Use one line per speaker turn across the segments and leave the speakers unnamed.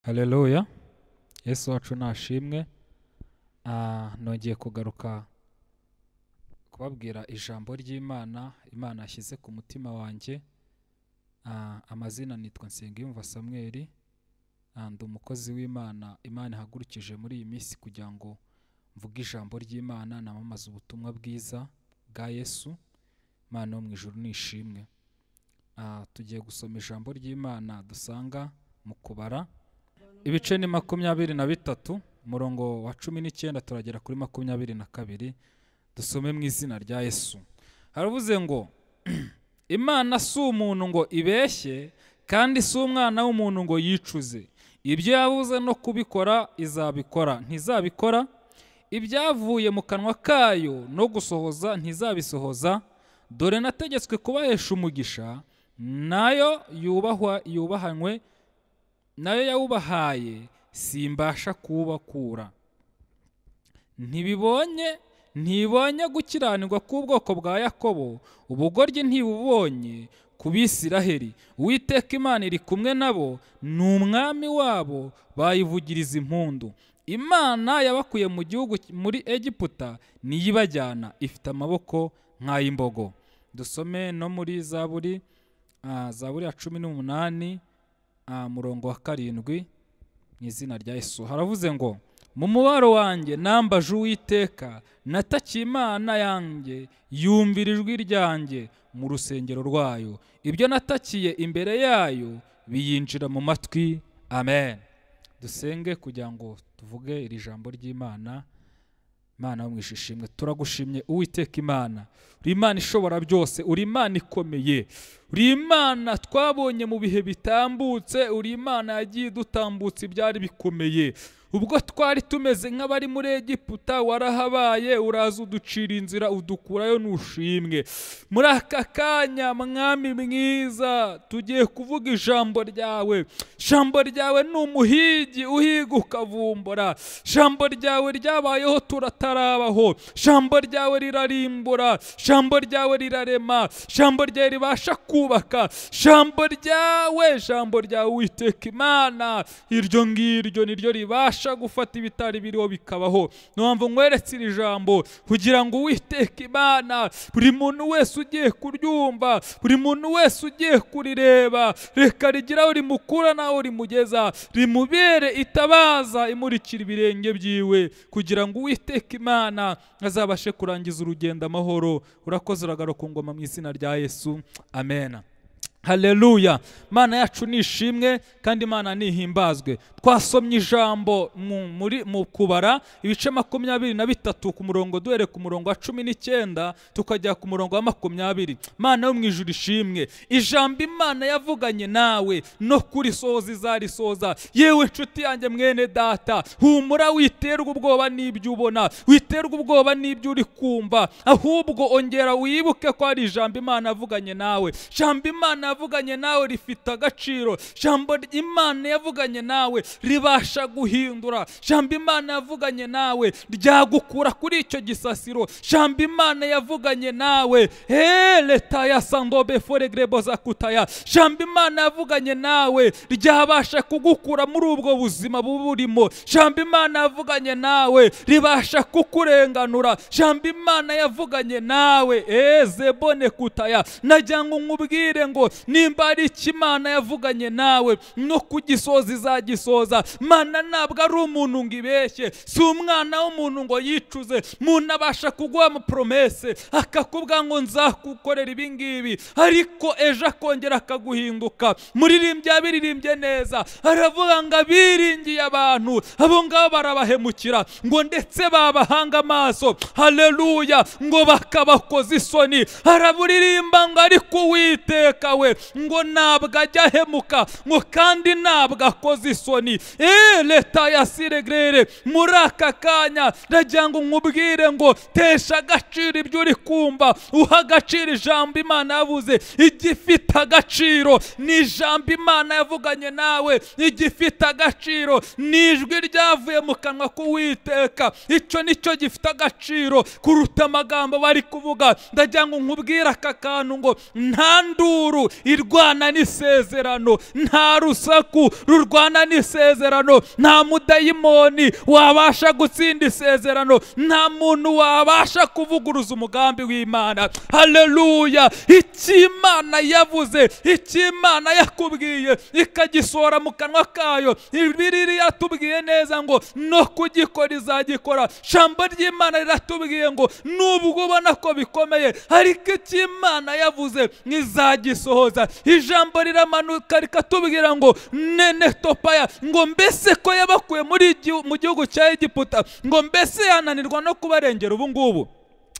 Haleluya, Yesu wacu nashimwe. Nongeye kugaruka kubabwira ijambo ry'Imana Imana yashyize ku mutima wanjye. Amazina nitwa Nsengiyumva Samuel, ndi umukozi w'Imana. Imana ihagurukije muri iyi minsi kugira ngo mvuge ijambo ry'Imana, namamaze ubutumwa bwiza bwa Yesu. Imana yo mu ijuru nishimwe. Tugiye gusoma ijambo ry'Imana dusanga mu Kubara ibice ni 23 umurongo wa 19 turagera kuri 22. Dusome mu izina rya Yesu. Haravuze ngo Imana si umuntu ngo ibeshye, kandi si umwana w'umuntu ngo yicuze. Ibyo yavuze no kubikora izabikora, ntizabikora. Ibyavuye mu kanwa kayo no gusohoza ntizabisohoza. Dore nategetswe kubahesha umugisha, nayo yubahwa yubahanywe, nayo yawubahaye simbasha kubakura. Ntibonye gukiranirwa k'ubwoko bwa Yakobo, ubugoryi ntibubonye ku Bisiraheli. Uwiteka Imana iri kumwe nabo, ni umwami wabo, bayivugiriza impundu. Imana yabakuye mu gihugu muri Egiputa, niyibajyana, ifite amaboko nk'ay'imbogo. Dusome no muri Zaburi, Zaburi ya 18 murongo wa 7 mu izina rya Yesu. Haravuze ngo mu mubaro wanjye nambaje Uwiteka, natakiye Imana yanjye, yumvira ijwi ryanjye mu rusengero rwayo. Ibyo natakiye imbere yayo biyinjira mu matwi. Amen. Dusenge kugira ngo tuvuge iri jambo ry'Imana. Imana yo mu ishimwe, turagushimye Uwiteka Imana. Uri Imana ishobora byose, uri Imana ikomeye, uri Imana twabonye mu bihe bitambutse, uri Imana yagiye dutambutse ibyari bikomeye. Ubwo twari tumeze nk'abari muri Egiputa, warahabaye, uraza uducira inzira, udukurayo, nushimwe. Muri aka kanya mwami mwiza, tugiye kuvuga ijambo ryawe. Ijambo ryawe ni umuhigi uhiga ukavumbura. Ijambo ryawe ryabayeho turatarabaho. Ijambo ryawe rirarimbura, ijambo ryawe rirarema, ijambo ryawe ribasha kubaka. Ijambo ryawe, ijambo ryawe Uwiteka Imana, iryo ngiryo niryo ribasha gufata ibitari biriho bikabaho. Niyo nkweretse iri jambo kugira ngo Uwiteka Imana, buri muntu wese ugiye kuryumva, buri muntu wese ugiye kurireba, reka rigira aho rimukura naho rimugeza, rimubere itabaza imurikira ibirenge byiwe, kugira ngo Uwiteka Imana azabashe kurangiza urugendo amahoro. Urakoze, uragaruka ngoma mu izina rya Yesu. Amen. Haleluya. Mana yacu nishimwe kandi Imana nihimbazwe. Twasomye ijambo mu Kubara ibice 23 ku murongo, duhere ku murongo wa 19 tukajya ku murongo wa 20. Mana yo mu ijuru ishimwe. Ijambo Imana yavuganye nawe no kurisohoza izarisohoza. Yewe nshuti yanjye mwene data, humura, witerwa ubwoba n'ibyo ubona, witerwa ubwoba n'ibyo uri kumva, ahubwo ongera wibuke ko ari ijambo Imana yavuganye nawe. Ijambo Imana yavuganye nawe rifite agaciro. Ijambo Imana yavuganye nawe ribasha guhindura. Ijambo Imana yavuganye nawe ryagukura kuri icyo gisasiro. Ijambo Imana yavuganye nawe leta ya sandobe foregreboza kutaya. Ijambo Imana yavuganye nawe ryabasha kugukura muri ubwo buzima burimo. Ijambo Imana yavuganye nawe ribasha kukurenganura. Ijambo Imana yavuganye nawe zebone kutaya. Najya ngo nkubwire ngo nimba ari Imana yavuganye nawe no kugisoza izagisoza. Mana ntabwo ari umuntu ngo ibeshye, si umwana w'umuntu ngo yicuze. Umuntu abasha kuguha promese akakubwa ngo nzakukorera ibi ngibi, ariko ejo akongera akaguhinduka. Muririmbye abiririmbye neza, aravuga ngo abiringiye abantu abo ngabo barabahemukira, ngo ndetse babahanga amaso, haleluya, ngo bakabakoza isoni. Araburirimba ngo ariko Uwiteka we ngo ntabwo ajya ahemuka, ngo kandi ntabwo akoze isoni. Leta ya siregrere, muri aka kanya ndagira ngo nkubwire ngo tesha agaciro ibyo uri kumva, uha agaciro ijambo Imana yavuze. Igifite agaciro ni ijambo Imana yavuganye nawe, igifite agaciro ni ijwi ryavuye mu kanwa k'Uwiteka. Icyo nicyo gifite agaciro kuruta amagambo bari kuvuga. Ndagira ngo nkubwire aka kantu ngo nta nduru irwana n'isezerano, nta rusaku rurwana n'isezerano, nta mudayimoni wabasha gutsinda isezerano, nta muntu wabasha kuvuguruza umugambi w'Imana. Haleluya! Icyo Imana yavuze, icyo Imana yakubwiye ikagisora mu kanwa kayo, Bibiliya yatubwiye neza ngo no kugikora izagikora. Jambo ry'Imana riratubwiye ngo nubwo ubona ko bikomeye, ariko icyo Imana yavuze izagisohoza. Ijambo riramanuka rikatubwira ngo nene topaya, ngo mbese ko yabakuye mu gihugu cya Egiputa, ngo mbese yananirwa no kubarengera ubu ngubu.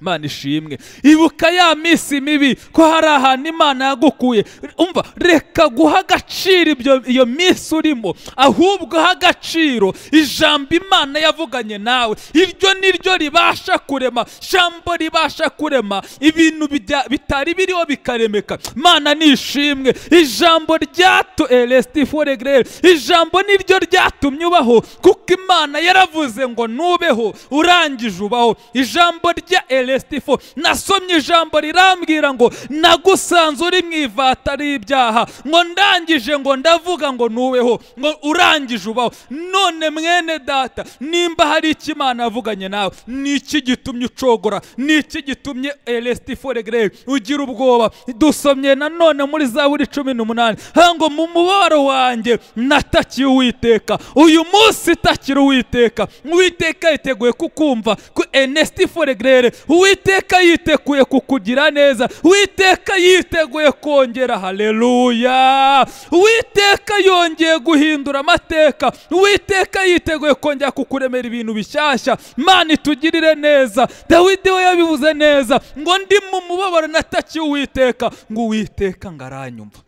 Imana ishimwe. Ibuka ya minsi mibi ko hari ahantu Imana yagukuye. Umva, reka guha agaciro iyo minsi urimo, ahubwo ha agaciro ijambo Imana yavuganye nawe. Iryo niryo ribasha kurema, jambo ribasha kurema ibintu bitari biriho bikaremeka. Imana nishimwe. Ijambo ryato elestiforegrere, ijambo niryo ryatumye ubaho, kuko Imana yaravuze ngo nubeho, urangije ubaho. Ijambo rya Elestifo, nasomye ijambo rirambwira ngo nagusanze uri mu ivata ry'ibyaha, ngo ndangije ngo ndavuga ngo nubeho, ngo urangije ubaho. None mwene data, nimba hari icyo Imana yavuganye nawe, ni iki gitumye ucogora? Ni iki gitumye Elestiforegrere ugira ubwoba? Dusomye nanone muri Zaburi 18 ngo mu mubabaro wanjye natakiye Uwiteka. Uyu munsi takira Uwiteka. Uwiteka yiteguye kukumva. Ku Elestiforegrere, Uwiteka yiteguye kukugira neza, Uwiteka yiteguye kongera. Haleluya! Uwiteka yongeye guhindura amateka, Uwiteka yiteguye kongera kukuremera ibintu bishyashya. Imana itugirire neza. Dawidi we yabivuze neza ngo ndi mu mubabaro natakiye Uwiteka, ngo Uwiteka ngaranyumva.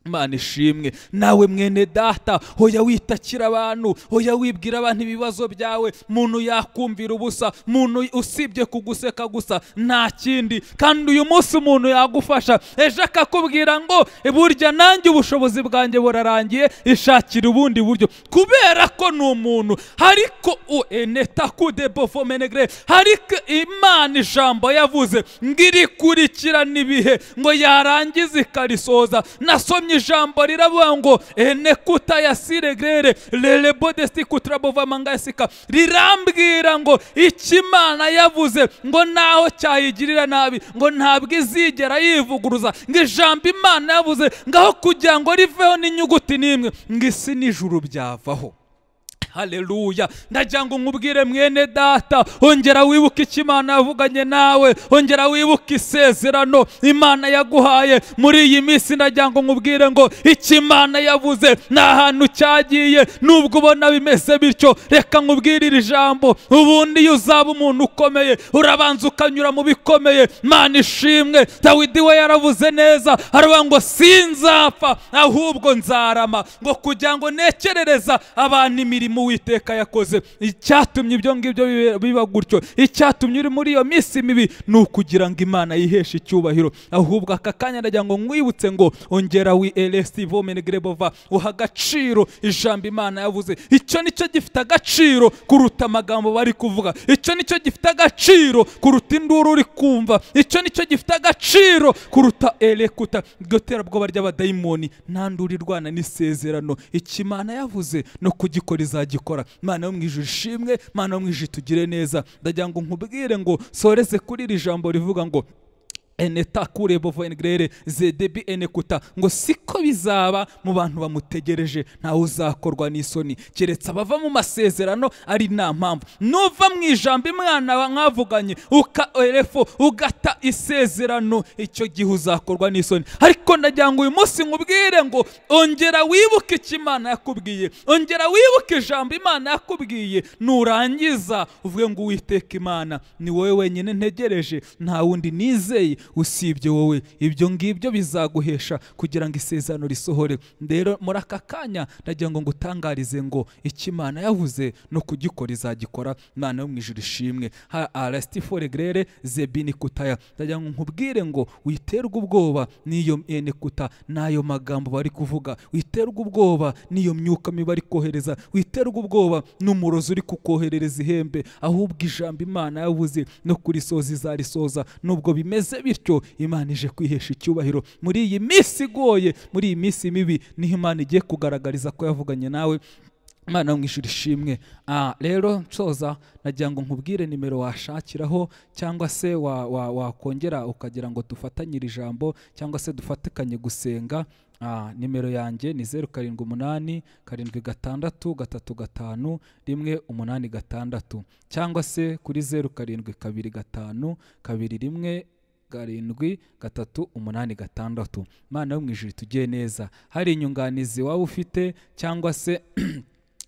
Imana ishimwe. Nawe mwene data, hoya witakira abantu, hoya wibwira abantu ibibazo byawe. Muntu yakumvira ubusa, muntu usibye kuguseka gusa nta kindi. Kandi uyu munsi umuntu yagufasha, ejo akakubwira ngo burya nanjye ubushobozi bwanjye burarangiye, ishakira ubundi buryo, kubera ko ni umuntu. Ariko ariko Imana ijambo yavuze ngo irikurikirana ibihe, ngo yarangiza ikarisoza. Nasomye ijambo riravuga ngo enekuta ya siregrere lelebodesti kutrabova mangasika, rirambwira ngo icyo Imana yavuze ngo naho cyayigirira nabi, ngo ntabwo izigera yivuguruza. Ngo ijambo Imana yavuze ngaho kugira ngo riveho n'inyuguti n'imwe, ngo isi n'ijuru byavaho. Haleluya! Ndagira ngo nkubwire mwene data, ongera wibuke icyo Imana yavuganye nawe, ongera wibuke isezerano Imana yaguhaye muri iyi minsi. Ndagira ngo nkubwire ngo icyo Imana yavuze nta hantu cyagiye, nubwo ubona bimeze bityo. Reka nkubwire iri jambo, ubundi iyo uzaba umuntu ukomeye urabanza ukanyura mu bikomeye. Imana ishimwe. Dawidi we yaravuze neza, aravuga ngo sinzapfa ahubwo nzarama, ngo kugira ngo nekerereza abantu imirimo Uwiteka yakoze. Icyatumye ibyo ngibyo biba gutyo, icyatumye uri muri iyo minsi mibi, ni ukugira ngo Imana yiheshe icyubahiro. Ahubwo aka kanya ndagira ngo nkwibutse ngo ongera wi elestivomenegrebova, uha agaciro ijambo Imana yavuze. Icyo nicyo gifite agaciro kuruta amagambo bari kuvuga, icyo nicyo gifite agaciro kuruta induru uri kumva, icyo nicyo gifite agaciro kuruta elekuta iryo terabwoba ry'abadayimoni. Nta nduru irwana n'isezerano. Icyo Imana yavuze no kugikora izagikora. Imana yo mu ijuru ishimwe, Imana yo mu ijuru itugire neza. Ndagira ngo nkubwire ngo soreze kuri iri jambo rivuga ngo eneta kurebo engrere zedebi enekuta, ngo siko bizaba mu bantu bamutegereje, ntawe uzakorwa n'isoni keretse abava mu masezerano ari nta mpamvu. Nuva mu ijambo Imana mwavuganye uka erefo ugata isezerano, icyo gihe uzakorwa n'isoni. Ariko ndagira ngo uyu munsi nkubwire ngo ongera wibuke icyo Imana yakubwiye, ongera wibuke ijambo Imana yakubwiye. Nurangiza uvuge ngo Uwiteka Imana ni wowe wenyine ntegereje, nta wundi nizeye usibye wowe. Ibyo ngibyo bizaguhesha kugira ngo isezerano risohore. Rero muri aka kanya ndagira ngo ngutangarize ngo icyo Imana yavuze no kugikora izagikora. Imana yo mu ijuru ishimwe. Ha arestiforegrere zebini kutaya. Ndagira ngo nkubwire ngo witerwe ubwoba n'iyo enekuta n'ayo magambo bari kuvuga, witerwe ubwoba n'iyo myuka mibi bari kohereza, witerwe ubwoba n'umurozi uri kukoherereza ihembe. Ahubwo ijambo Imana yavuze no kurisoza izarisoza. Nubwo bimeze bityo, bityo, Imana ije kwihesha icyubahiro muri iyi minsi igoye, muri iyi minsi mibi, niho Imana igiye kugaragariza ko yavuganye nawe. Imana yo mu ijuru ishimwe. Rero nsoza nagira ngo nkubwire nimero washakiraho, cyangwa se wakongera ukagira ngo dufatanyire ijambo, cyangwa se dufatikanye gusenga. Nimero yanjye ni 0 7 8 7 6 3 5 1 8 6, cyangwa se kuri 0 7 2 5 2 1 7 3 8 6. Imana yo mu ijuru tugiye neza. Hari inyunganizi waba ufite cyangwa se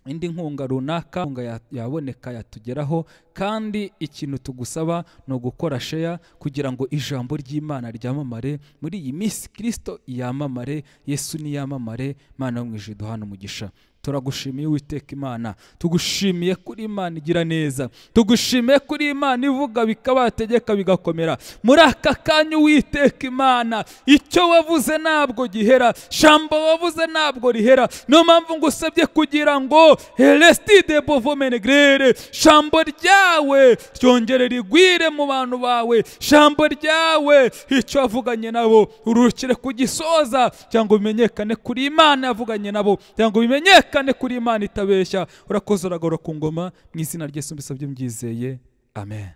indi nkunga runaka yaboneka yatugeraho, kandi ikintu tugusaba ni ugukora share kugira ngo ijambo ry'Imana ryamamare muri iyi minsi, Kristo yamamare, Yesu niyamamare. Imana yo mu ijuru duhana umugisha. Turagushimiye Uwiteka Imana, tugushimiye kuri Imana igira neza, tugushimiye kuri Imana ivuga bikabategeka bigakomera. Muri aka kanya Uwiteka Imana, icyo wavuze ntabwo gihera, shambo wavuze ntabwo rihera. Niyo mpamvu ngusabye kugira ngo Helestide Bovomenegrere, shambo ryawe ryongere rigwire mu bantu bawe, shambo ryawe icyo wavuganye nabo urukire kugisoza, cyangwa bimenyekane kuri Imana yavuganye nabo, cyangwa bimenyekane kuri Imana itabeshya. Urakoze, uragora ku ngoma, mu izina rya Yesu mbisabye mbyizeye, amen.